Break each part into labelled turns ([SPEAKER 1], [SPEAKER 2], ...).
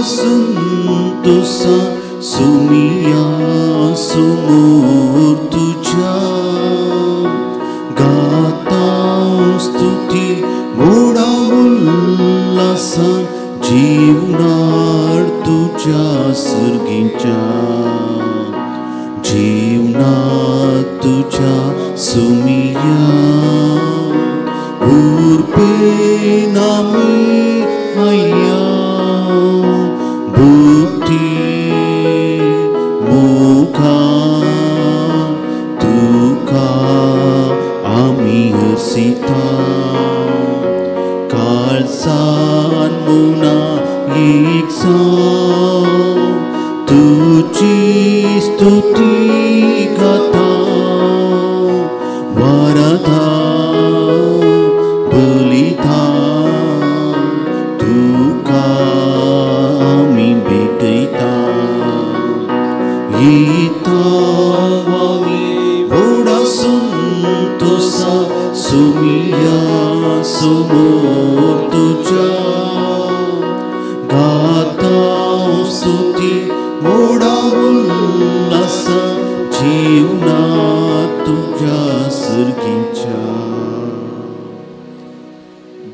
[SPEAKER 1] संतोषा सुमिया समोर तुझ्या गाता स्तुती व्हडा उल्हासान जीवनार तुझ्या सर्गीच्या जीवनार तुझ्या सुमिया उर्पेनामी आया बुद्धी मुखा तुका आमी हसिता काळजान मुना एक तुझी स्तुती गाता वरदा बलिता तुका आमी भेटयता येता आमी व्हडा संतोषा सुमिया समोर तुझ्या गाता स्तुती व्हडा उल्हासान जीवनात तुझ्या सर्गीच्या.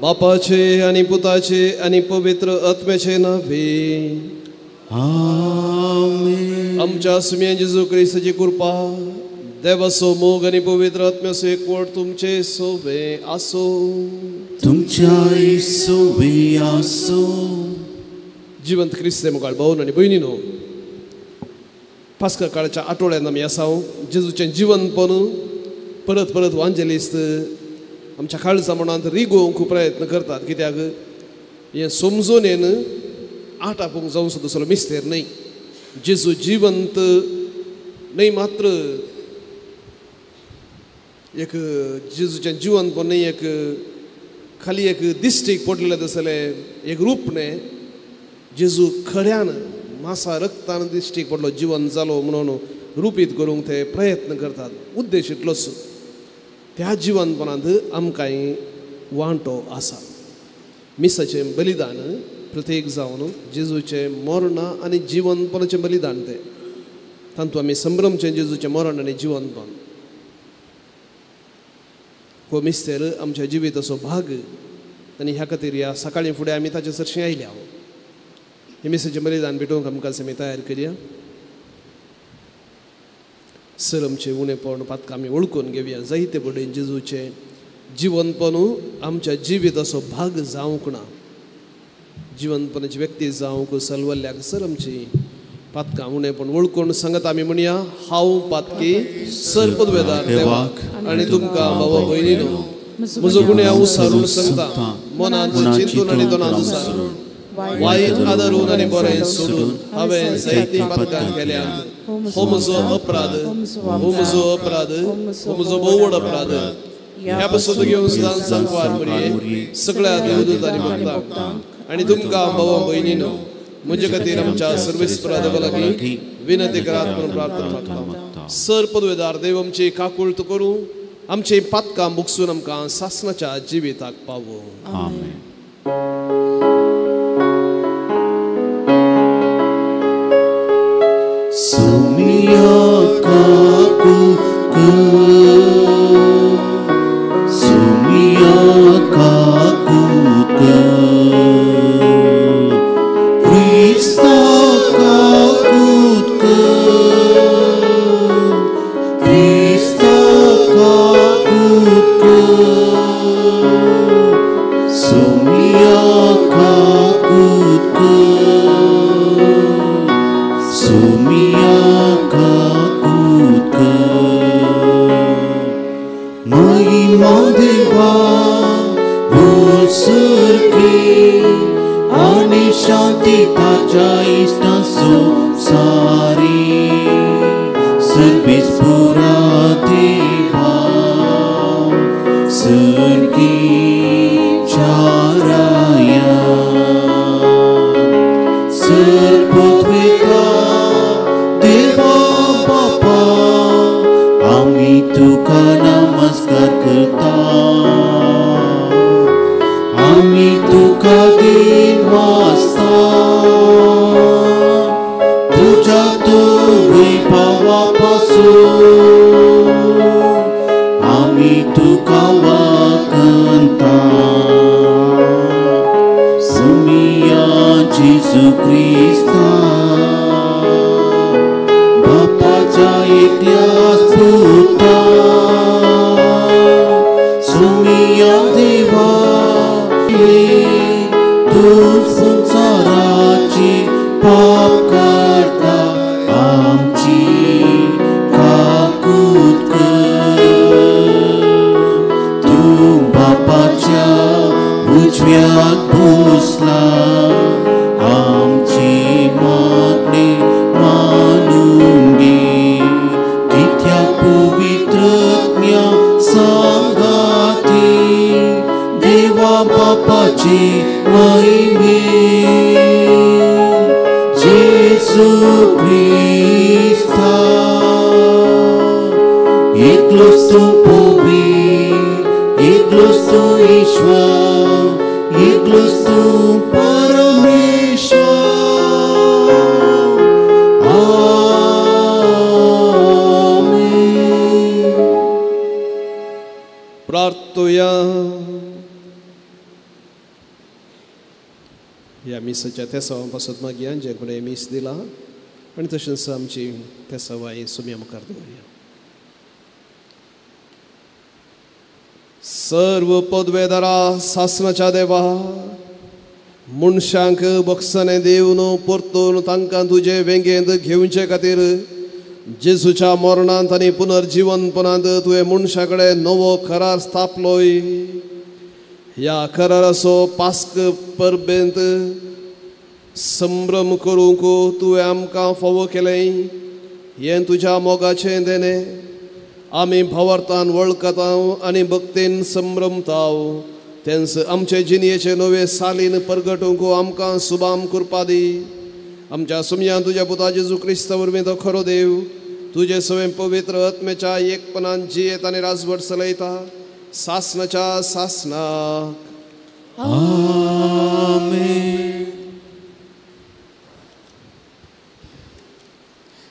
[SPEAKER 2] बापाचे आनी पुताचे आनी पवित्र आत्म्याचे नावे
[SPEAKER 1] आमेन.
[SPEAKER 2] आमच्या सुम्या जेजू क्रिस्ताची कृपा, देवाचो मोग आनी पवित्र आत्म्याचो एकवट तुमचे सोवे आसो.
[SPEAKER 1] तुमच्याय सोवे आसो.
[SPEAKER 2] जिवंत क्रिस्ते मुखार भावन आनी भयणीनो, पास्का काळाच्या आठवड्यान आमी आसा. जेजूचें जिवनपण परत परत वांजेलिस्त आमच्या काळजा मनांत रिगोवंक प्रयत्न करतात, कित्याक हें समजून येन आठ आपूंक जावचो दुसरो मिस्तेर न्हय. जेजू जिवंत न्हय मात्र एक जेजूचें जिवनपण न्हय, एक खाली एक दिश्टीक पडलेलें तसलें एक रूप न्हय, जेजू खऱ्यान मासा रक्तान दिश्टीक पडलो, जिवन जालो म्हणून रुपीत करूंक ते प्रयत्न करतात. उद्देश इतलोच, त्या जिवनपणांत आमकांय वांटो आसा. मिसाचें बलिदान प्रत्येक जावन जेजूचें मरण आनी जिवनपणाचें बलिदान तें, तातूंत आमी संभ्रमचें जेजूचें मरण आनी जिवनपण. हो मिस्तेर आमच्या जिविताचो भाग आनी ह्या खातीर ह्या सकाळीं फुडें आमी ताचे सरशीं आयल्या. हे मिसाचें बलिदान भेटोवंक आमकां आमी तयार करया. सर आमचें उणेपण पातकां आमी वळखून घेवया. जायते बडेन जेजूचें जिवनपण आमच्या जिविताचो भाग जावंक ना, जिवनपणाची व्यक्ती जावंक सलवल्ल्याक सर आमची पातकां उणेपण वळखून सांगत आमी म्हणया, हांव पातकी सर पदवेदार देवाक आनी तुमकां भावा भयणीनो म्हजो गुन्यांव उसारून सांगता, मनांत चिंतून आनी तोंडान उसारून, वायट आदरून आनी बरें सोडून हांवें जायतीं पातकां केल्यांत. हो म्हजो अपराध, हो म्हजो अपराध, हो म्हजो भोव व्हड अपराध. ह्या पासून घेवन सदां सांकवार मुरये सगळ्या देवदूत आनी भक्तांक आनी तुमकां भावा भयणीनो म्हजे खातीर आमच्या सर्वेस्परा देवा लागीं विनंती करात म्हणून प्रार्थना मागता. सर पदवेदार देव आमची काकुळट करूं, आमची पातकां बुकसून आमकां सासणाच्या जिविताक पावो.
[SPEAKER 1] आमेन. सुमिया काकुक सुमिया काकुक क्रिस्ता काकुक क्रिस्ता काकुक सुमिया काकुक सुमिया काकुक महिमा देवा उत्सर्गी आनी शांती ताच्या इश्टांसो सारी सर्वीस पुरा देवा सर्गी चाराया सर्वपवित्र देवा बापा आमी तुका नमस्कार करता, आमी तुका दिन वाजता, पासून आमी तुका वागंता सुमिया जेजू क्रिस्ता बापाच्या एकल्याच पुता सुमिया देवा तूं संवसाराची पाप करता आमची काकूत कर तूं बापाच्या उजव्याक बसला आमची मागणी मानून घे कित्याक पवित्रज्ञा सांगाती देवा बापाची महिमे जेजू क्रिस्ता एकलोच तूं पवित्र एकलोच तूं ईश्वर एकलोच तूं परमेश्वर आमेन.
[SPEAKER 2] प्रार्थुया. ह्या मिसाच्या तेसावां पासत मागया जे कोणें मीस दिला आनी तशेंच आमची तेसावां सुम्या मुखार दवरया. सर्व पदवेदारा सासनाच्या देवा मनशांक बक्षाने दिवन परतून तांकां तुजे वेंगेंत घेवचे खातीर जेजूच्या मरणांत आनी पुनर्जिवनपणांत तुवें मनशा कडेन नवो करार स्थापलोय. ह्या कराराचो पास्क परबेंत संभ्रम करूंक तुवें आमकां फावो केलें हें तुज्या मोगाचें देणें आमी भावार्थान वळखताव आनी भक्तीन संभ्रमताव. तेंच आमचे जिणयेचे नवे सालीन परगटूंक आमकां सुबाम करपा दी. आमच्या सुमयान तुज्या पुता जेजू क्रिस्ता वरवीं तो खरो देव तुजे सवें पवित्र आत्म्याच्या एकपणान जियेत आनी राजवट चलयता सासनाच्या सासनाक.
[SPEAKER 1] आमेन.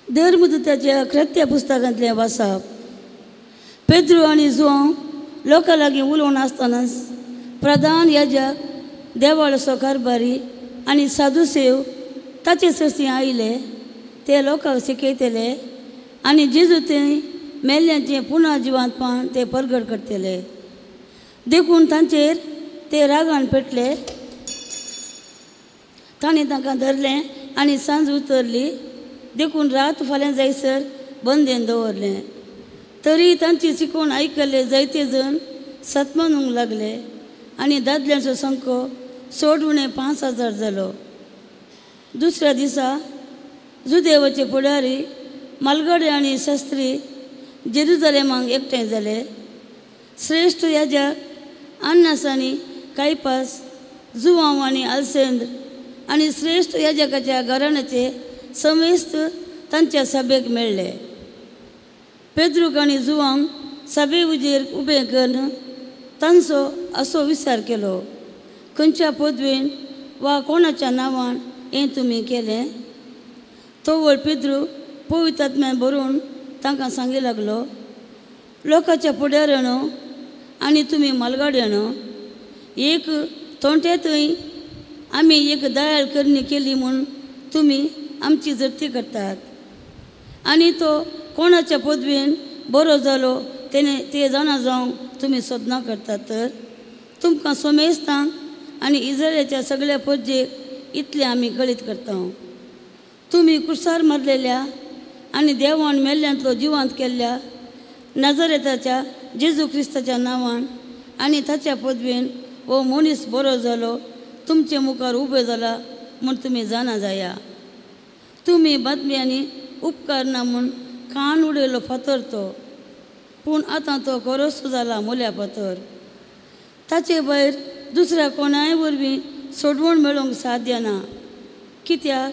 [SPEAKER 3] धर्मदूताच्या कृत्य पुस्तकांतलें वाचप. पेद्रू आनी जुआंव लोकां लागीं उलोवन आसतनाच प्रधान याजक देवाळाचो कारभारी आनी साधुसेव ताचे सरशी आयले. ते लोकांक शिकयतले आनी जेजू ते मेल्ल्यांचें पुनः जिवंतपण ते परगट करतले. देखून तांचेर ते रागान पेटले. तांणी तांकां धरलें आनी सांज उतरली. देखून रात फाल्यां जायसर बंदेन दवरलें. तरी तांची शिकवण आयकल्ले जायते जण सतमानूंक लागले आनी दादल्यांचो संको चड उणें 5000 जालो. दुसऱ्या दिसा जुदेवाचे फुडारी मालगडे आनी शास्त्री जेरुजालेमाक एकठांय जाले. श्रेश्ठ याजक अन्नास आनी कायपास जुवांव आनी आलसेंद्र आनी श्रेश्ठ याजकाच्या घराण्याचे समेस्त तांच्या सभेक मेळ्ळे. पेद्रूक आनी जुवांक सभे उजेर उबें करून तांचो असो विचार केलो, खंयच्या पदवेन वा कोणाच्या नांवान हें तुमी केलें? तोवळ पेद्रू पवित्र आत्म्यान भरून तांकां सांगी लागलो, लोकांच्या फुडाऱ्यानो आनी तुमी मालगाड्यानो, एक तोंट्यांतूय आमी एक दयाळ करणी केली म्हूण तुमी आमची जप्ती करतात आनी तो कोणाच्या पदवेन बरो जालो तेणे ते जाणा जावंक तुमी सोदना करतात. तर तुमकां सोमेस्तांक आनी इजरायलाच्या सगळ्या फौजेक इतलें आमी कळीत करता, तुमी कुर्सार मारलेल्या आनी देवान मेल्ल्यांतलो जिवंत केल्ल्या नाजरेताच्या जेजू क्रिस्ताच्या नांवान आनी ताच्या पदवेन हो मनीस बरो जालो तुमचे मुखार उबे जाला म्हूण तुमी जाणा जाया. तुमी बातम्यांनी उपकारना म्हूण कान उडयलो फातर तो, पूण आतां तो खरोच जाला मुल्या फातर. ताचे भायर दुसऱ्या कोणाय वरवीं सोडवण मेळोवंक साध्य ना, कित्याक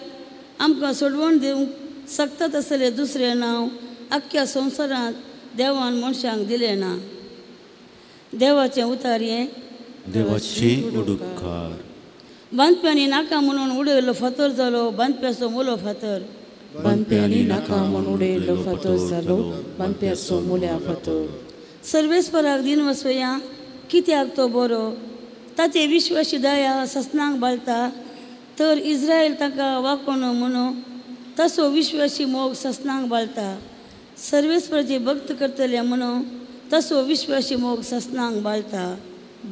[SPEAKER 3] आमकां सोडवण दिवंक शकता तसलें दुसरें नांव आख्ख्या संवसारांत देवान मनशांक दिलें ना. देवाचें उतार हें
[SPEAKER 1] देवाचे उडकार.
[SPEAKER 3] बांदप्यांनी नाका म्हणून उडयलो फातर जालो बांदप्याचो मुलो फातर.
[SPEAKER 4] बांदप्यांनी नाका म्हूण उडयल्लो फातर जालो बांदप्याचो मुल्या फातर.
[SPEAKER 3] सर्वेस्पराक दिन वसोया कित्याक तो बरो, ताचे विश्वासी दया ससनांक बाळता. तर इस्रायल ताका वाकोण म्हणू तसो विश्वासी मोग ससनांक बाळता. सर्वेस्पराचे भक्त करतले म्हणू तसो विश्वासी मोग ससनांक बाळता.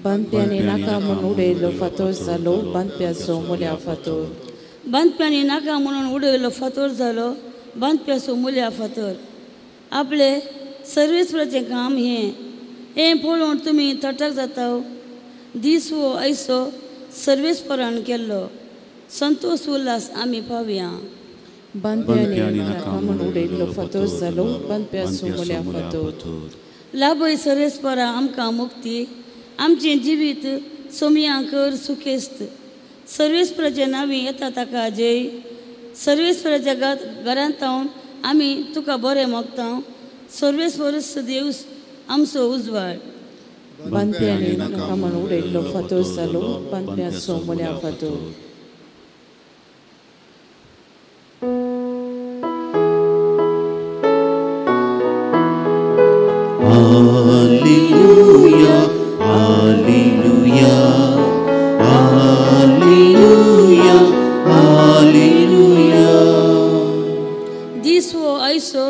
[SPEAKER 4] बांदप्यांनी नाका म्हूण उडयल्लो फातर जालो बांदप्याचो मुल्या फातर.
[SPEAKER 3] बांदप्यांनी नाका म्हणून उडयलो फातर जालो बांदप्याचो मुल्या फातर. आपले सर्वेस्पराचें काम हें, हें पळोवन तुमी थटक जाता. दीस हो ऐसो सर्वेस्परान केल्लो, संतोष उल्हास आमी पावया.
[SPEAKER 4] बांदप्यांनी नाका म्हूण उडयल्लो फातर जालो बांदप्याचो मुल्या फातर.
[SPEAKER 3] लाभय सर्वेस्परा आमकां मुक्ती, आमचें जिवीत सोमया कर सुखेस्त. सर्वेस्पराच्या नांवी येता ताका जय. सर्वेस्पराच्या घरांत आमी तुका बरें मागता. सर्वेस्परस देव आमचो उजवाड.
[SPEAKER 4] बांदप्यांनी नाका म्हूण उडयल्लो फातर जालो बांदप्याचो मुल्या फातर.
[SPEAKER 1] Hallelujah, hallelujah, hallelujah, hallelujah.
[SPEAKER 3] दीस हो ऐसो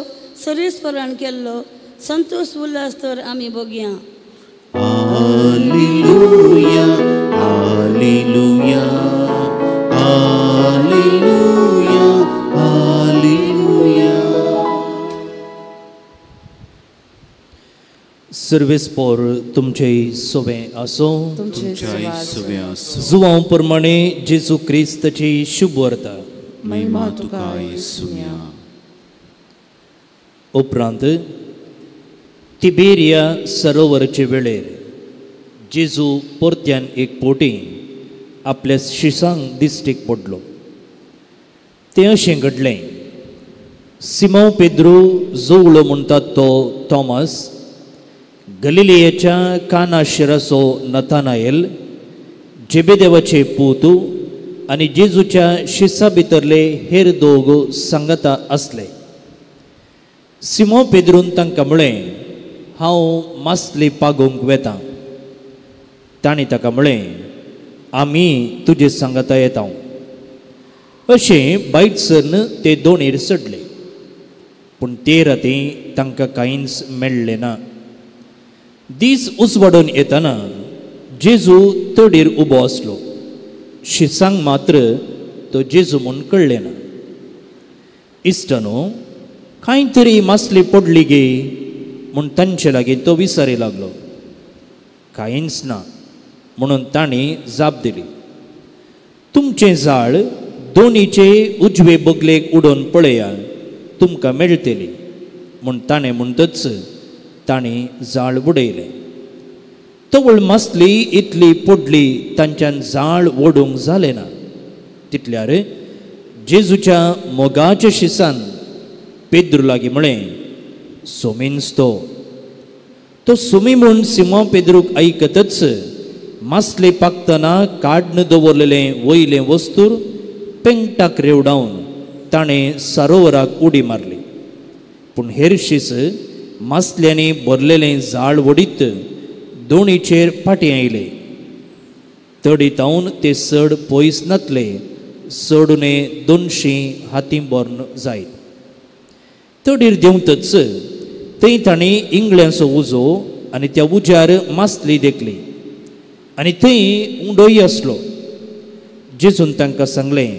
[SPEAKER 3] सर्वेस्परान केल्लो, संतोष उल्हास तर आमी बघया.
[SPEAKER 1] Hallelujah, hallelujah, hallelujah, hallelujah.
[SPEAKER 5] सर्वेस्पोर तुमचे सोबे आसो.
[SPEAKER 1] तुमचे
[SPEAKER 5] जुवांव प्रमाणे जेजू क्रिस्ताची शुभ वार्ता.
[SPEAKER 4] महिमा तुका येसुया.
[SPEAKER 5] उपरांत तिबेरिया सरोवराचे वेळेर जेजू परत्यान एक पोटी आपल्या शिसांक दिश्टीक पडलो. तें अशें घडलें, सिमांव पेद्रू जोवळो म्हणटात तो थॉमस, गलिलियेच्या काना शिराचो नथानायल, जेबेदेवाचे पूत आनी जेजूच्या शिसा भितरले हेर दोग सांगाता आसले. सिमो पेद्रून तांकां म्हळें, हांव मासली पागोवंक वेता. तांणी ताका म्हळें, आमी तुजे सांगाता येता. अशें बायट सरन ते दोणीर चडले, पूण ते राती तांकां कांयच मेळ्ळें ना. दीस उजवाडून येतना जेजू तडीर उबो आसलो. शिसांक मात्र तो जेजू म्हूण कळ्ळें ना. इश्टानो, कांय तरी मासली पडली गे म्हूण तांचे लागीं तो विचारी लागलो. कांयच ना म्हणून तांणी जाप दिली. तुमचें जाळ दोनीचे उजवे बगलेक उडोवन पळया, तुमकां मेळटली म्हूण ताणें म्हणटच तांणी जाळ उडयलें. तवळ मासली इतली पडली तांच्यान जाळ ओडूंक जालें ना. तितल्यार जेजूच्या मोगाच्या शिसान पेद्रू लागीं म्हळें, सोमीन्स तो. तो सोमी म्हूण सिमो पेद्रूक आयकतच मासले पाकतना काडून दवरलेलें वयलें वस्तूर पेंगटाक रेवडावन ताणें सरोवराक उडी मारली. पूण हेरशीच मासल्यांनी भरलेलें जाळ वडीत दोणीचेर फाटीं आयले. तडी तावन ते चड पयस नातले, चडुणे 200 हाती भरून जायत. तडीर देंवतच थंय तांणी इंगळ्यांचो उजो आनी त्या उज्यार मासली देखली आनी थंय उंडोय आसलो. जेजून तांकां सांगलें,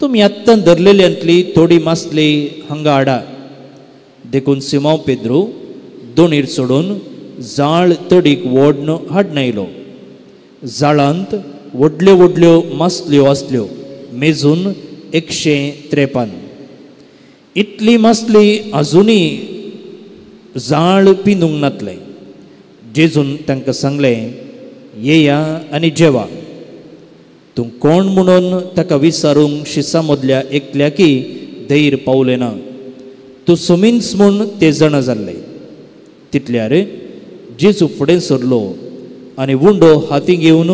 [SPEAKER 5] तुमी आत्तां धरलेल्यांतली थोडी मासली हांगा हाडा. देखून सिमांव पेद्रू दोणीर चडून जाळ तडीक ओडून हाडून आयलो. जाळांत व्हडल्यो व्हडल्यो मासल्यो आसल्यो, मेजून 153. इतली मासली आजुनूय जाळ पिंदूंक नातलें. जेजून तांकां सांगलें, येया आनी जेवा. तूं कोण म्हणून ताका विचारूंक शिसा मदल्या एकल्याकी धैर्य पावलें ना. तूं सोमीन्स म्हूण ते जाणा जाल्ले. तितल्यार जेजू फुडें सरलो आनी उंडो हाती घेवन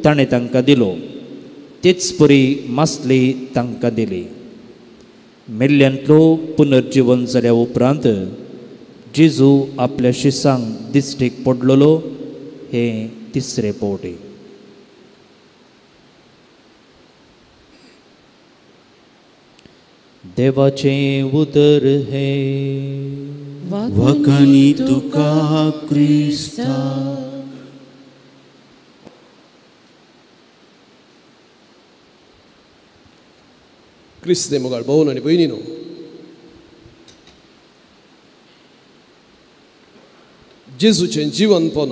[SPEAKER 5] ताणें तांकां दिलो. तेच परी मासली तांकां दिली. मेल्ल्यांतलो पुनर्जीवन जाल्या उपरांत जेजू आपल्या शिसांक दिश्टीक पडलेलो हे तिसरे पावटी. देवाचें उतर हे
[SPEAKER 1] वखणी तुका क्रिस्ता.
[SPEAKER 2] क्रिस्ते मोगाळ भोवन आनी भयणीनो, जेजूचें जिवनपण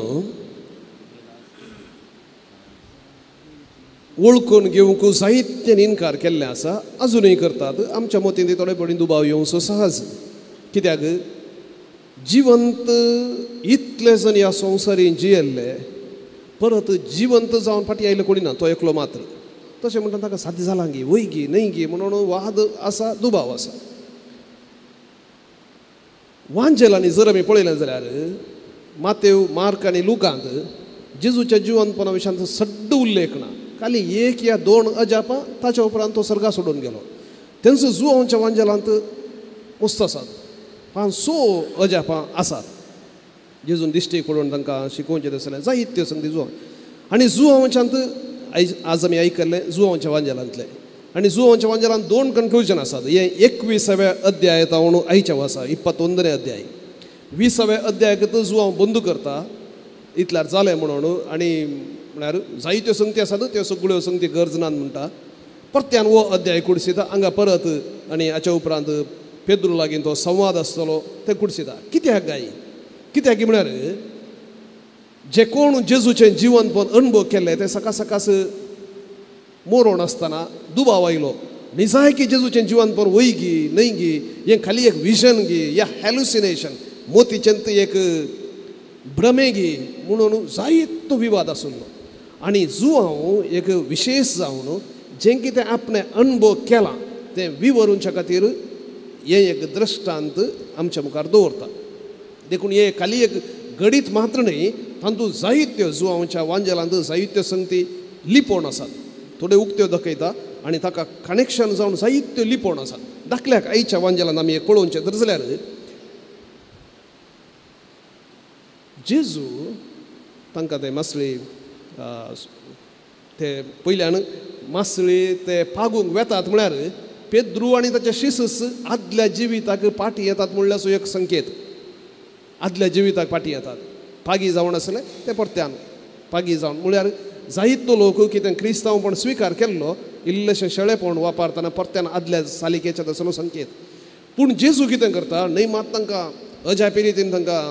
[SPEAKER 2] वळखून घेवंक जायते इनकार केल्ले आसा, अजुनूय करतात. आमच्या मतींत थोडे पडी दुबाव येवचो सहज, कित्याक जिवंत इतले जण ह्या संवसारीन जियेल्ले परत जिवंत जावन फाटीं आयले कोणी ना, तो एकलो मात्र. तशें म्हणटा ताका साध्य जालां गी वय गी न्हय गी म्हणून वाद आसा, दुबाव आसा. वांजेलांनी जर आमी पळयलें जाल्यार मातेव, मार्क आनी लुकांत जेजूच्या जिवनपणा विशयांत सड्ड उल्लेख ना. खाली एक या दोन अजापां, ताच्या उपरांत तो सर्गा सोडून गेलो. तेंचो जुवांच्या वांजेलांत मस्त आसात, 5-6 अजापां आसात. जेजून दिश्टी पडून तांकां शिकोवचें आसलें जायत्यो संगती जुवां. आनी जुवांच्यांत आज आमी आयकल्लें जुवांच्या वांजेलांतलें. आनी जुवांच्या वांजेलांत दोन कन्क्लुजन आसात. हें 21व्या अध्याय तावण आयच्या आसा, 21 अध्याय. 20व्या अध्यायाक तो जुवांव बंद करता इतल्यार जालें म्हणून, आनी म्हळ्यार जायत्यो संगती आसात त्यो सगळ्यो संगती गरज ना म्हणटा. परत्यान हो अध्याय कुडसिता हांगा परत, आनी हाच्या उपरांत पेद्रू लागीं तो संवाद आसतलो ते कुडसिता. कित्याक गाय कित्याक म्हळ्यार जे कोण जेजूचें जिवनपण अणभव केल्ले ते सकाळ सकाळ मोरोण आसतना दुबाव आयलो, निजाय की जेजूचें जिवनपण वय गी न्हय गी, हें खाली एक विजन गी या हॅलुसिनेशन, मोतीचें एक भ्रमे गी म्हणून जायतो विवाद आशिल्लो. आनी जुवांव एक विशेष जावन जें कितें आपणें अणभव केलां तें विवरूंच्या खातीर हें एक दृश्टांत आमच्या मुखार दवरता. देखून हें खाली एक गणीत मात्र न्हय, तातूंत जायत्यो जुवांच्या वांजेलांत जायत्यो संगती लिपोवन आसात. थोड्यो उक्त्यो दाखयता आनी ताका कनेक्शन जावन जायत्यो लिपोवन आसात. दाखल्याक आयच्या वांजेलांत आमी एक पळोवचें तर जाल्यार जेजू तांकां ते मासळी ते पयल्यान मासळी ते पागूंक वेतात म्हळ्यार पेद्रू आनी ताचे शिसस आदल्या जिविताक पाटी येतात म्हणल्यार एक संकेत. आदल्या जिविताक पाटी येतात, पागी जावन आसले ते परत्यान पागी जावन म्हळ्यार जायतो लोक कितें क्रिस्तांवपण स्विकार केल्लो इल्लेशें शेळेपण वापरतना परत्यान आदल्या सालिकेच्या तसलो संकेत. पूण जेजू कितें करता न्हय मात तांकां अजापी रितीन तांकां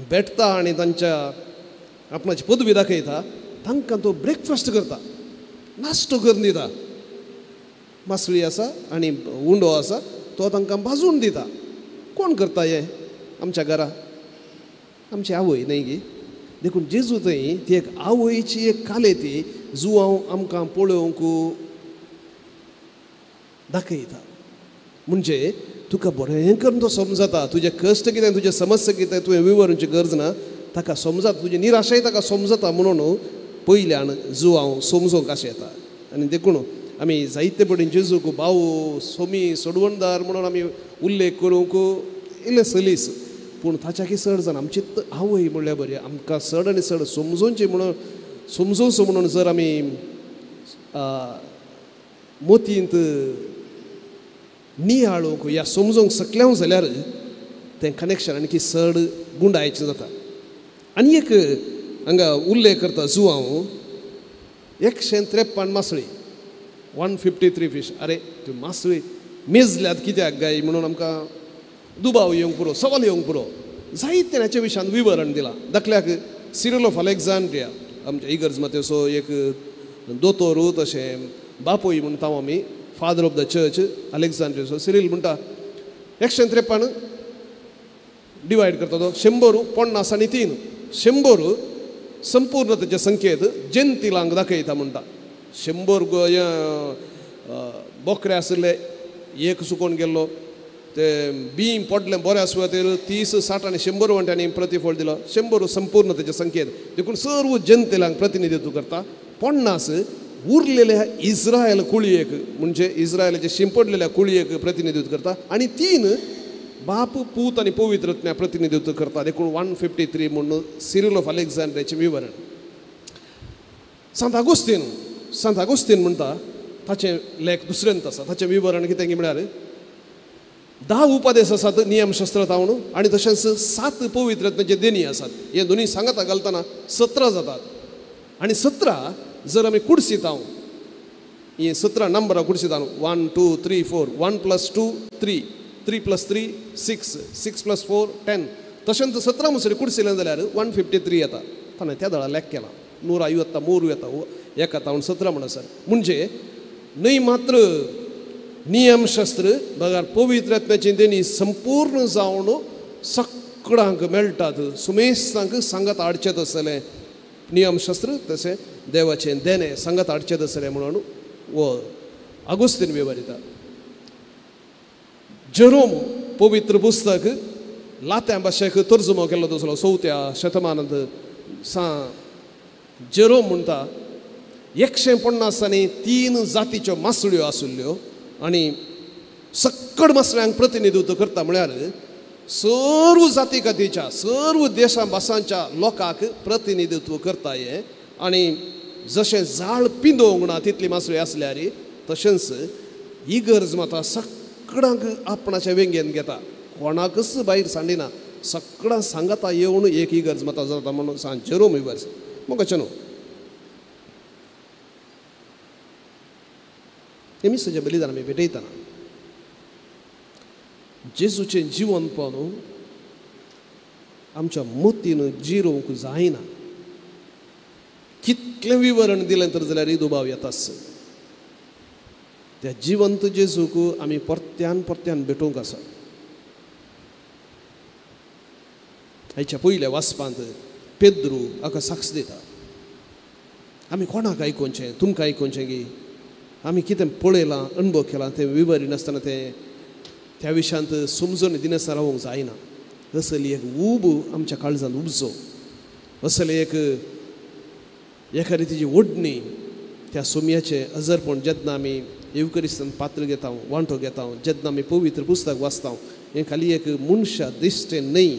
[SPEAKER 2] भेटता आनी तांच्या आपणाची पदवी दाखयता, तांकां तो ब्रेकफास्ट करता, नाश्तो करून दिता. मासळी आसा आनी उंडो आसा तो तांकां भाजून दिता. कोण करता हें आमच्या घरा? आमची आवय न्हय गी. देखून जेजू थंय ती एक आवयची एक कालेती जुवांव आमकां पळोवंक दाखयता. म्हणजे तुका बरें करून तो समजता, तुजें कश्ट कितें, तुजें समस्या कितें, तुवें विवरूंची गरज ना, ताका समजता, तुजी निराशाय ताका समजता. म्हणून पयल्यान जुवांव समजूंक अशें येता. आनी देखून आमी जायते पटीन जेजूक भाऊ, सोमी, सोडवणदार म्हणून आमी उल्लेख करूंक इल्लें सलीस, पूण ताच्याकी चड जाण आमची आवय म्हणल्यार बरी आमकां चड आनी चड समजोवची म्हणून समजोवचो म्हणून जर आमी मोतींत नियाळूंक या समजोवंक शकले जाल्यार तें कनेक्शन आणखी चड गुंडायचें जाता. आनी एक हांगा उल्लेख करता जुवांव 153 मासळी, 153 फीश. अरे त्यो मासळी मेजल्यात कित्याक गाय म्हणून आमकां दुबाव येवंक पुरो, सवाल येवंक पुरो. जायते हाचे विशयान विवरण दिलां. दाखल्याक सिरिल ऑफ अलेक्झांड्रिया आमच्या इगर्ज मातेचो एक दोतोर, तशें बापूय म्हणटा आमी, father of the church अलेक्झांड्रियाचो Cyril म्हणटा 153 डिवायड करता तो 100, 50 आनी 3. 100 संपूर्णतेचे संकेत जंतिलांक दाखयता म्हणटा. 100 बोकरे आशिल्ले, एक सुकोवन गेल्लो, ते बी पडलें बऱ्या सुवातेर 30, 60 आनी 100 वांट्यांनी प्रतिफळ दिलो. 100 संपूर्णतेचे संकेत, देखून सर्व जनतेलांक प्रतिनिधित्व करता. 50 उरलेल्या इस्रायल कुळयेक म्हणजे इस्रायलाचे शिंपडलेल्या कुळयेक प्रतिनिधित्व करता आनी 3 बाप पूत आनी पवित्र आत्म्या प्रतिनिधित्व करता. देखून 153 म्हणून सिरिल ऑफ अलेक्झांड्रियाचें विवरण. सांत आगोस्तीन म्हणटा, ताचें लेख दुसऱ्यांत आसा, ताचें विवरण कितें म्हळ्यार 10 उपदेश आसात नियमशास्त्र तावन आनी तशेंच 7 पवित्र आत्म्याचे देणी आसात. हे दोनी सांगाता घालतना 17 जातात आनी 17 जर आमी कुडसीताव, हे 17 नंबरां कुडसीताव 1 2 3 4 1 + 2 3 3 + 3 6 6 + 4 10 तशेंच 17 मुसरी कुडसिलें जाल्यार 153 येता. ताणें त्या दळा लेख केला 153 येता एका तावन 17 म्हणसर. म्हणजे न्हय मात्र नियमशास्त्र बगर पवित्र आत्म्याची देणी संपूर्ण जावन सगळ्यांक मेळटात, सुमेस्तांक सांगात हाडचें आसलें नियमशास्त्र तशें देवाचें देणें सांगात हाडचें आसलें म्हणून हो आगोस्तीन विवरिता. जेरोम पवित्र पुस्तक लात्या भाशेक तर्जुमो केल्लो दुसरो 4व्या शतमानांत. सा जेरोम म्हणटा 150 आनी 3 जातीच्यो मासळ्यो आशिल्ल्यो आनी सक्कड मासळ्यांक प्रतिनिधित्व करता म्हळ्यार सर्व जाती कातीच्या सर्व देशां भासांच्या लोकांक प्रतिनिधित्व करता हें. आनी जशें जाळ पिंदोवंक ना तितली मासळी आसल्यार तशेंच इगर्ज माता सगळ्यांक आपणाच्या वेंगेन घेता, कोणाकच भायर सांडिना, सगळ्यां सांगाता येवन एक इगर्ज माता जाता म्हणून सांग जेरोम इगर्ज. मग कशें न्हू हें मिसाचें बलिदान आमी भेटयतना जेजूचें जिवनपण आमच्या मतीन जिरोवंक जायना. कितलें विवरण दिलें तर जाल्यार दुबाव येताच. त्या जिवंत जेजूक आमी परत्यान परत्यान भेटोवंक आसा. आयच्या पयल्या वाचपांत पेद्रू हाका साक्ष दिता. आमी कोणाक आयकोवचें, तुमकां आयकोवचें की आमी कितें पळयलां अणभव केलां तें विवरिनासतना तें त्या विशयांत समजून दिनासतना रावूंक जायना. असली एक ऊब आमच्या काळजांत उपजो, असली एक एका रितीची ओडणी त्या सोम्याचें अजरपण जेन्ना आमी येवकरिस्तान पात्र घेता, वांटो घेता, जेन्ना आमी पवित्र पुस्तक वाचता, हें खाली एक मनशा दिश्टेन न्हय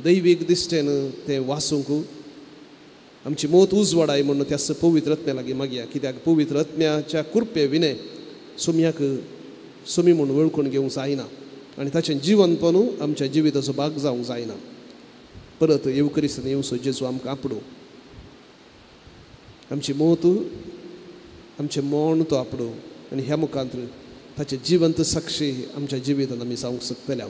[SPEAKER 2] दैवीक दिश्टेन तें वाचूंक आमची मोत उजवाडाय म्हणून त्या पवित्र आत्म्या लागीं मागया. कित्याक पवित्र आत्म्याच्या कृपे विणे सोम्याक सोमी म्हूण वळखून घेवंक जायना आनी ताचें जिवनपण आमच्या जिविताचो भाग जावंक जायना. परत येवकरिस्तान येवचो जेजू आमकां आपडू, आमची मोत आमचें मौन तो आपडू आनी ह्या मुखांत ताचें जिवंत साक्षी आमच्या जिवितांत आमी जावंक शकतले.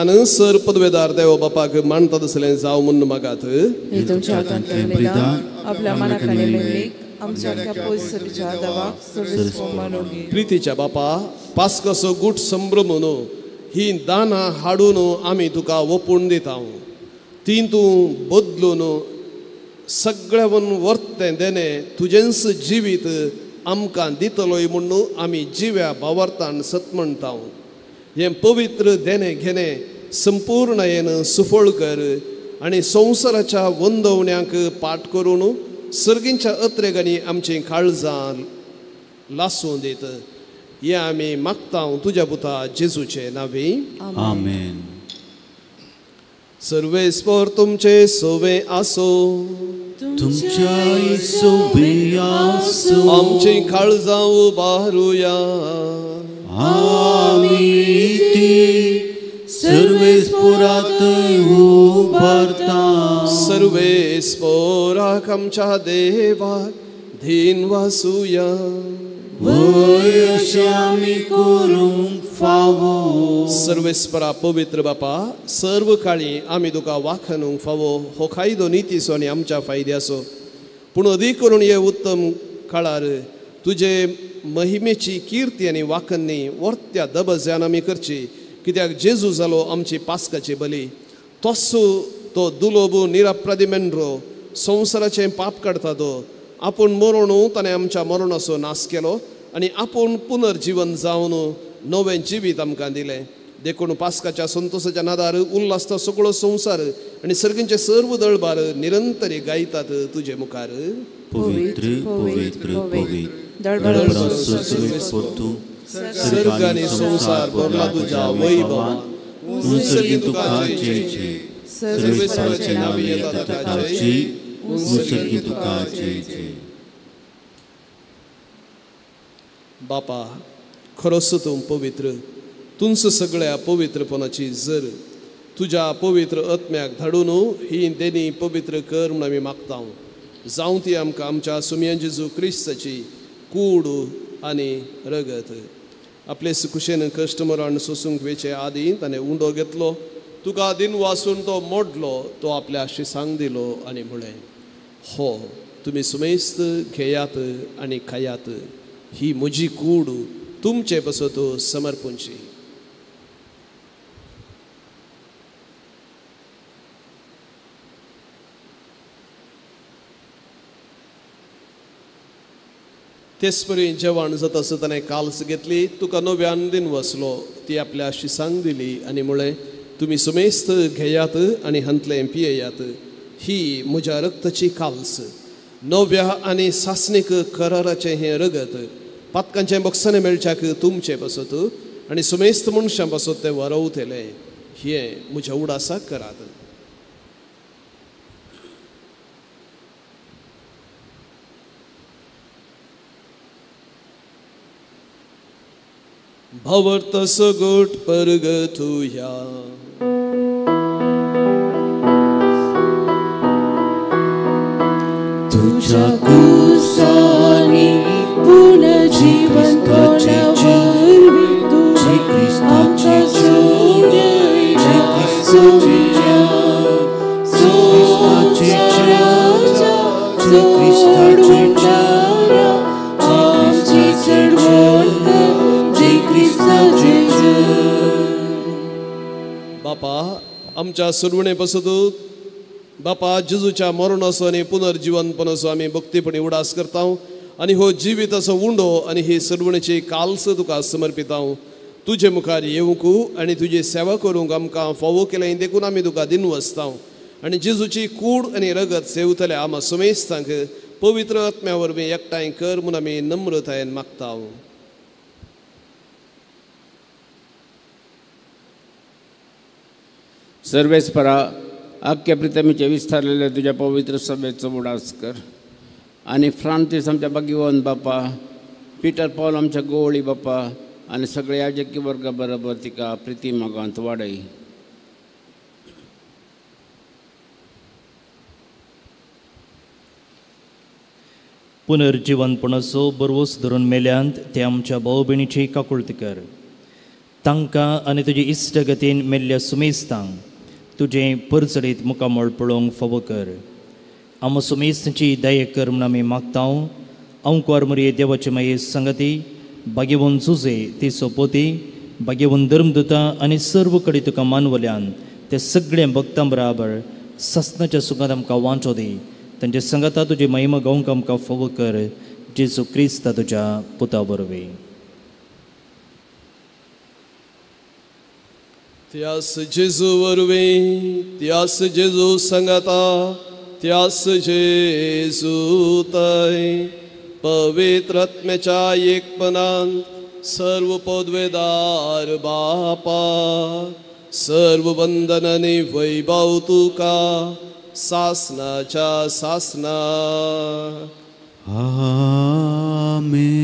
[SPEAKER 2] हांव सर पदवेदार देव बापाक मानता तसलें जावं म्हूण मागात.
[SPEAKER 4] तुमच्या हातांतलें बलिदान आपल्या मनाक आनी मेळणीक आमच्या पयसुल्ल्या देवाक सर्वेस्पर मानूंक.
[SPEAKER 2] प्रितीच्या बापा पास्काचो गूट संभ्रमून ही दानां हाडून आमी तुका ओपून दिता. ती तूं बदलून सगळ्यावन वर्तें देणें तुजेंच जिवीत आमकां दितलोय म्हूण आमी जिव्या भावार्थान सत म्हणटा. हें पवित्र देणें घेणें संपूर्णयेन सुफळ कर आनी संवसाराच्या वंदवण्याक पाठ करून सर्गींच्या अत्रेगांनी आमचीं काळजां लासूं दीत. हें आमी मागता तुज्या पुता जेजूचे नांवी.
[SPEAKER 1] आमेन.
[SPEAKER 2] सर्वेस्पर तुमचे सोवे आसो.
[SPEAKER 1] तुमच्याय सोवे आसो.
[SPEAKER 2] आमचीं काळजां उबारुया.
[SPEAKER 1] आमी ती सर्वेस्परात उबारता.
[SPEAKER 2] सर्वेस्पराक आमच्या देवाक धीन वासुया.
[SPEAKER 1] वय अशें आमी करूंक फावो.
[SPEAKER 2] सर्वेस्परा पवित्र बापा, सर्व काळी आमी तुका वाखणूंक फावो हो कायदो नितीचो आनी आमच्या फायद्याचो. पूण अदीक करून हे उत्तम काळार तुजे महिमेची किर्ती आनी वाखणणी वर्त्या दबज्यान आमी करची. कित्याक जेजू जालो आमची पास्काची बली. तोच तो दुलोबू निरापराधी मेंढरो संवसाराचें पाप काडटा. तो आपूण मरण ताणें आमच्या मरणाचो नाश केलो आनी आपूण पुनर्जीवन जावन नवें जिवीत आमकां दिलें. देखून पास्काच्या संतोसाच्या नादार उल्हासता सगळो संवसार आनी सर्गींचे सर्व दळबार निरंतरी गायतात तुजे मुखार.
[SPEAKER 1] पवित्र पवित्र पवित्र दळबाराचो सर्वेस्पर तूं,
[SPEAKER 2] सर्ग आनी संवसार भरला तुज्या वैभवान.
[SPEAKER 1] उंचर्गी तुका जय जय. सर्वेस्पराचे नांवे येता ताका जय. उंचर्गी तुका जय जय.
[SPEAKER 2] बापा, खरोच तूं पवित्र. तुंच सगळ्या पवित्रपणाची जर तुज्या पवित्र आत्म्याक धाडून ही देणी पवित्र कर म्हूण आमी मागता. जावं ती आमकां आमच्या सुमयान जेजू क्रिस्ताची कूड आनी रगत. आपले कुशेन कश्ट मरण सोसूंक वेचे आदीं ताणें उंडो घेतलो, तुका दिन वासून तो मोडलो, तो आपल्या शिसांक दिलो आनी म्हळें, हो तुमी सुमेस्त घेयात आनी खायात, ही म्हजी कूड तुमचे पासत समर्पणची. तेचपरी जेवण जाता आसतना ताणें काल्स घेतली, तुका नव्यान दिन वसलो, ती आपल्या शिसांक दिली आनी म्हळें, तुमी सुमेस्त घेयात आनी हांतलें पियेयात, ही म्हज्या रक्ताची काल्स, नव्या आनी सासणीक कराराचें हें रगत, पातकांचें बक्षाणें मेळच्याक तुमचें पासत आनी सुमेस्त मनशां पासत तें वरवतलें. हें म्हज्या उडासाक करात. भवर्त सगट परगतुया.
[SPEAKER 1] तुझ्या कुसानी पुनर्जीवन वरवीं तुवें आमकां सोडयला. संवसाराच्या सोडवणाऱ्या आमची चढवण कर क्रिस्ताचे जय.
[SPEAKER 2] बापा, आमच्या सुरवणे पासत बापा जेजूच्या मरणाचो आनी पुनर्जीवनपणाचो आमी भक्तीपणी उडास करता आनी हो जिविताचो उंडो आनी ही सरवणेची काल्स तुका समर्पिता. तुजे मुखार येवंक आनी तुजी सेवा करूंक आमकां फावो केलें देखून आमी तुका दिनवसता. आनी जेजूची कूड आनी रगत सेवतले आमा सुमेस्तांक पवित्र आत्म्या वरवीं एकठांय कर म्हूण आमी नम्रतायेन मागता.
[SPEAKER 6] सर्वेस्परा, आख्या प्रितमीचे विस्तारलेले तुज्या पवित्र सभेचो उडास कर आनी फ्रांसीस आमच्या भाग्यवंत बापा, पिटर पॉल आमच्या गोवळी बापा आनी सगळे याजकी वर्गा बरोबर तिका प्रिती मागांत वाडय.
[SPEAKER 5] पुनर्जीवनपणाचो बरवस धरून मेल्यांत ते आमच्या भाव भयणीची काकुळती कर. तांकां आनी तुजी इश्टगतीन मेल्ल्या सुमेस्तांक तुजें परजळीत मुखामळ पळोवंक फावो कर. आम सुमेस्तांची दया कर म्हूण आमी मागता. अंकुर मुरये देवाचे माये संगती भाग्यवंत जुजे ती सोपोती भाग्यवंत धर्मदूता आनी सर्व कडेन तुका मानवल्यान ते सगळे भक्तां बराबर ससनाच्या सुखांत आमकां वांचो दी. तांचे संगता तुजी महिमा गावंक आमकां फावो कर. जेजू क्रिस्ता तुज्या पुता वरवीं.
[SPEAKER 2] त्यास जेजू वरवीं, त्यास जेजू संगता, त्यास जेजू तय पवित्र आत्म्याच्या एकपणान सर्व पदवेदार बापा सर्व वंदन आनी वैभव तुका सासनाच्या सासना.
[SPEAKER 1] आमेन.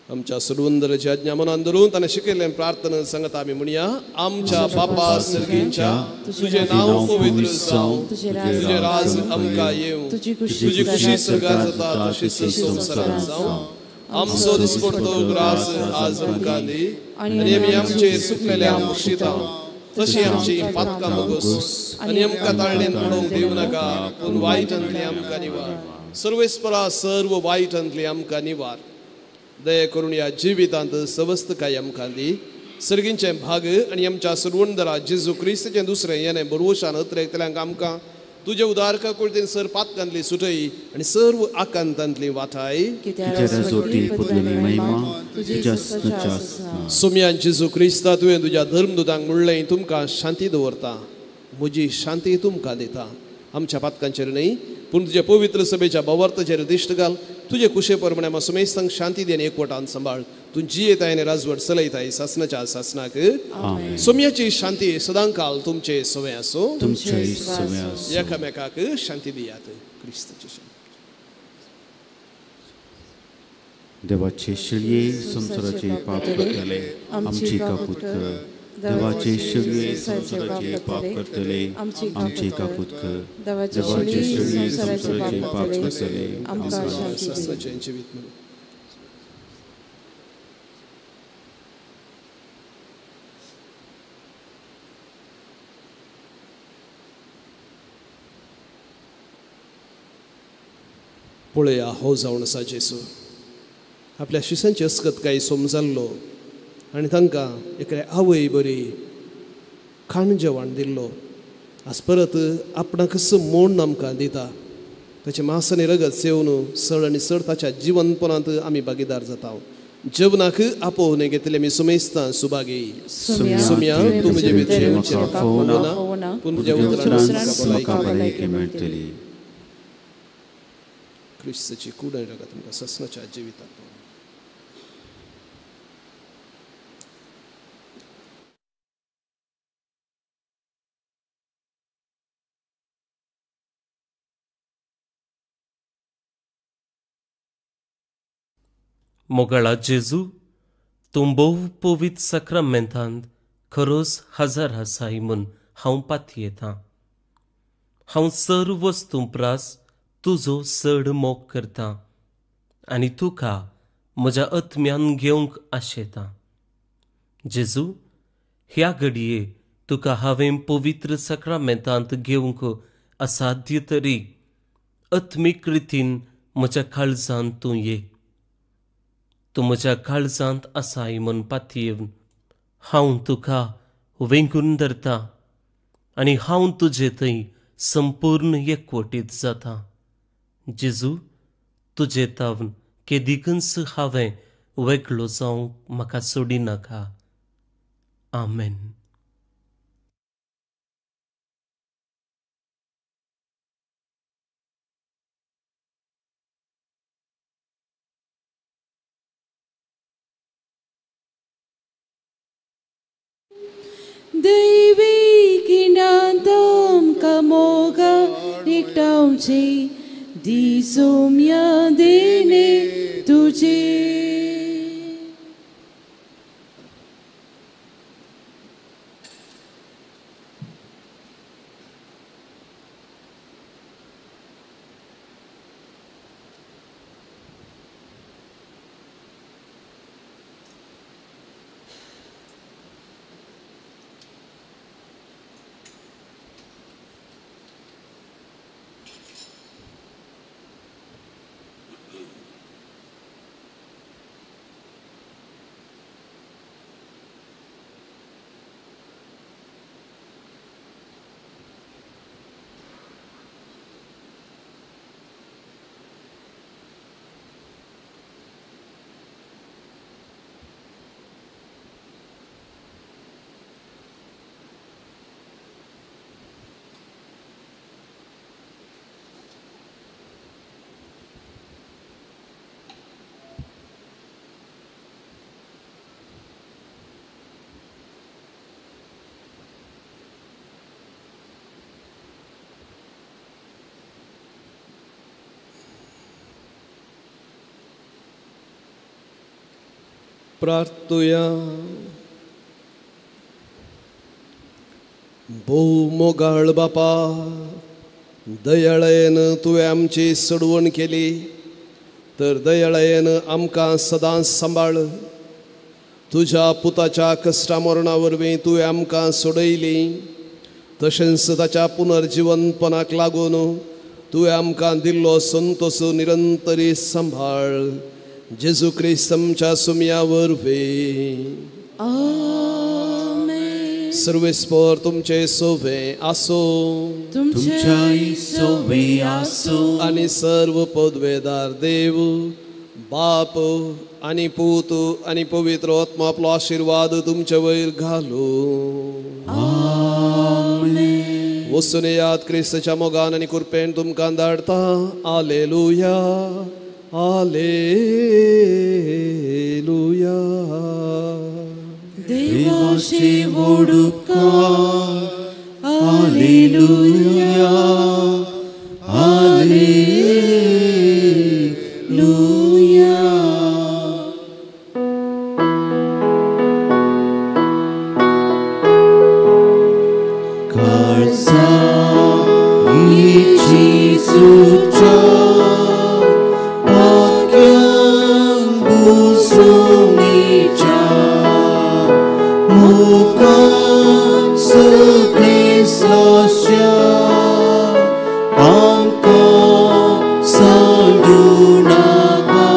[SPEAKER 2] आमच्या सुरवंदराची आज्ञा मनान धरून ताणें शिकयल्लें प्रार्थना सांगता आमी म्हणया. आमच्या बापा सर्गींच्या, तुजें नांव पवित्र जावं, तुजें राज आमकां येवं, तुजी खुशी स्वर्गार जाता तशी संवसारांत जावं. आमचो दिसपडतो ग्रास आज आमकां दी आनी आमी आमचेर सुकलेल्या बक्षिता तशी आमची पातकां मोगोस आनी आमकां ताळणेन पडोवंक दिवं नाका, पूण वायटांतली आमकां निवार. सर्वेस्परा सर्व वायटांतली आमकां निवार. दया करून ह्या जिवितांत सवस्तकाय आमकां दी. सर्गींचें भाग आनी आमच्या सुरवंदरा जेजू क्रिस्ताचें दुसरें येणें बरवशान अत्रेकतल्यांक आमकां तुजे उदार काकुळतीन सर पातकांतली सुटय आनी सर्व आकांतांतली वाठाय. सोम्यान जेजू क्रिस्ता तुवें तुज्या धर्मदुतांक म्हणलें, तुमकां शांती दवरता, म्हजी शांती तुमकां दिता. आमच्या पातकांचेर न्हय पूण तुज्या पवित्र सभेच्या भावार्थाचेर दिश्ट घाल. तुजे कुशे प्रमाणे आमकां सुमेस्तांक शांती दी आनी एकवटान सांबाळ. तूं जियेताय आनी राजवट चलयताय सासनाच्या सासनाक. सोम्याची शांती सदांकाल तुमचे सवे आसूं. एकामेकाक शांती दियात. क्रिस्ताची शांती.
[SPEAKER 1] देवाचे शिळये संवसाराचे पाप करतले आमची काकूत कर. देवाचे शिळये संवसाराचे पाप करतले आमची काकूत कर. देवाचे शिळये संवसाराचे पाप करतले आमकां
[SPEAKER 2] सासनाचें जिवीत म्हणून. पळया हो जावन आसा जेजू आपल्या शिसांची अस्कत काय समजाल्लो आनी तांकां एकले आवय बरी खाण जेवण दिल्लो. आज परत आपणाकच मोड आमकां दिता. ताचें मांस आनी रगत सेवन सळ आनी सळ ताच्या जिवनपणांत आमी भागीदार जाता. जेवणाक आपोवन घेतले आमी सुमेस्तां सुभागी. सोम्या तूं म्हजे भितर येवचें ना, पूण तुज्या उतरान म्हाका भलायकी मेळटली. क्रिस्ताची कूड आनी रगत तुमकां सासनाच्या जिवितांत.
[SPEAKER 7] मोगाळा जेजू, तूं भोव पवित्र साक्रामेंतांत खरोच हजार आसाय म्हूण हांव पातयेतां. हांव सर्व वस्तूं प्रास तुजो चड मोग करता आनी तुका म्हज्या आत्म्यान घेवंक आशेतां. जेजू, ह्या घडये तुका हांवें पवित्र साक्रामेंतांत घेवंक असाध्य तरी आत्मीक रितीन म्हज्या काळजांत तूं ये. तूं म्हज्या काळजांत आसाय म्हूण पातयेवन हांव तुका वेंगून धरता आनी हांव तुजे थंय संपूर्ण एकवटीत जाता. जेजू, तुजे तावन केदिकूच हांवें वेगळो जावंक म्हाका सोडिनाका. आमेन.
[SPEAKER 4] दैवी किंडांतम कामोगा एकटावचे दिसोम्या देणे तुझे.
[SPEAKER 2] प्रार्थुया. भोव मोगाळ बापा, दयाळायेन तुवें आमची सोडवण केली, तर दयाळायेन आमकां सदांच सांबाळ. तुज्या पुताच्या कश्टा मरणा वरवीं तुवें आमकां सोडयली, तशेंच ताच्या पुनर्जिवनपणाक लागून तुवें आमकां दिल्लो संतोष निरंतरी सांबाळ. जेजू क्रिस्त आमच्या सुमया वरवीं. सर्वेस्पर तुमचे सोवे आसो,
[SPEAKER 1] तुमच्याय सोवे आसो.
[SPEAKER 2] आनी सर्व पदवेदार देव बाप आनी पूत आनी पवित्र आत्मा आपलो आशिर्वाद तुमचे वयर घालू.
[SPEAKER 1] आमेन.
[SPEAKER 2] वचून येयात, क्रिस्ताच्या मोगान आनी कृपेन तुमकां धाडटा. आलेलुया, आलेलुया.
[SPEAKER 1] देवाचे व्हड उपकार. आलेलुया, आलेलुया. काळजा जेजूच्या वाक्यान बुजोवणेच्या मुखार सगळें साश्या आमकां सांडू नाका.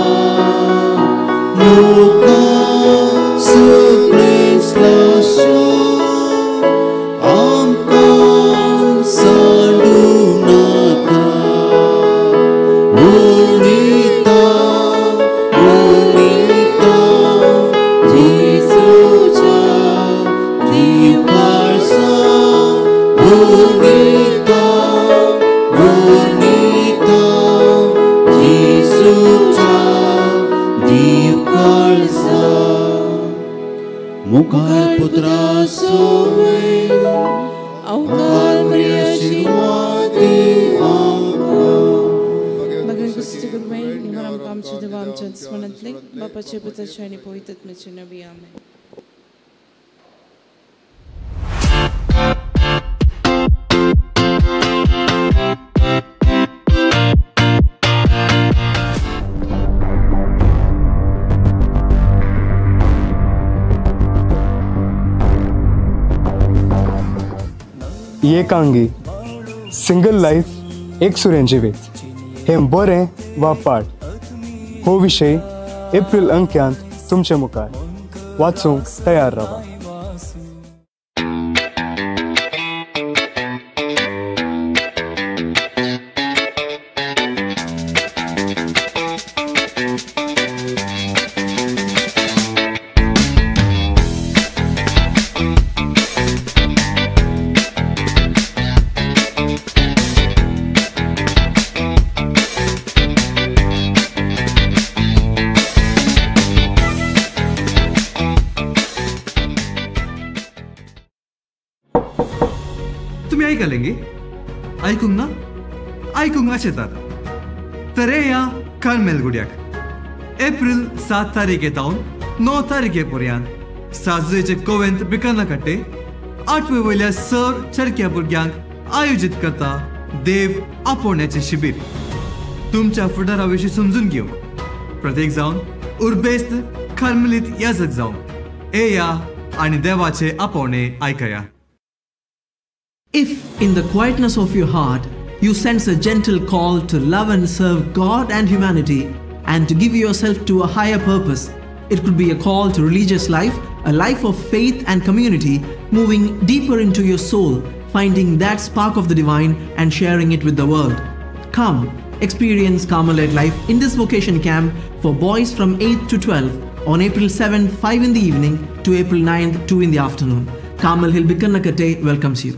[SPEAKER 1] मुखार सगळें साश्या आमकां सांडू नाका. उणिता उणिता जेजूच्या दिवकाळसा, उणिता उणिता जेजूच्या दिवकाळसा. मुखार पुत्रा सोवे
[SPEAKER 4] अवकार बरे
[SPEAKER 1] आशिर्वाद आमकां.
[SPEAKER 4] भगवान क्रिस्ताचे कृपेन निमर आमकां आमच्या देवा आमच्या स्मरणांतले बापाचे पुताचे आनी पवित्र आत्म्याचे नांवी. आमेन.
[SPEAKER 8] एकांगी सिंगल लायफ एकसुरें जिवीत हें बरें वा पाड हो विशय एप्रिल अंक्यांत तुमचे मुखार वाचूंक तयार रावा.
[SPEAKER 9] तुम्ही ऐकलें गे? आयकूंक ना? आयकूंक आशेतात तर या कार्मेल गुड्याक एप्रिल 7 तारीखे तावन 9 तारीखे पर्यंत साजरेचे कोवेंत बिकानाकाटे 8वे वयल्या सर चरक्या भुरग्यांक आयोजीत करता देव आपोवण्याचें शिबीर. तुमच्या फुडारा विशीं समजून घेवंक प्रत्येक जावन उर्बेस्त कार्मेलीत याजक जावन येया आनी देवाचे आपोवणे आयकया.
[SPEAKER 10] If in the quietness of your heart you sense a gentle call to love and serve God and humanity and to give yourself to a higher purpose, it could be a call to religious life, a life of faith and community, moving deeper into your soul, finding that spark of the divine and sharing it with the world. Come, experience Carmelite life in this vocation camp for boys from 8 to 12 on April 7th, 5 in the evening to April 9th, 2 in the afternoon. Carmel Hill Bikarnakatte welcomes you.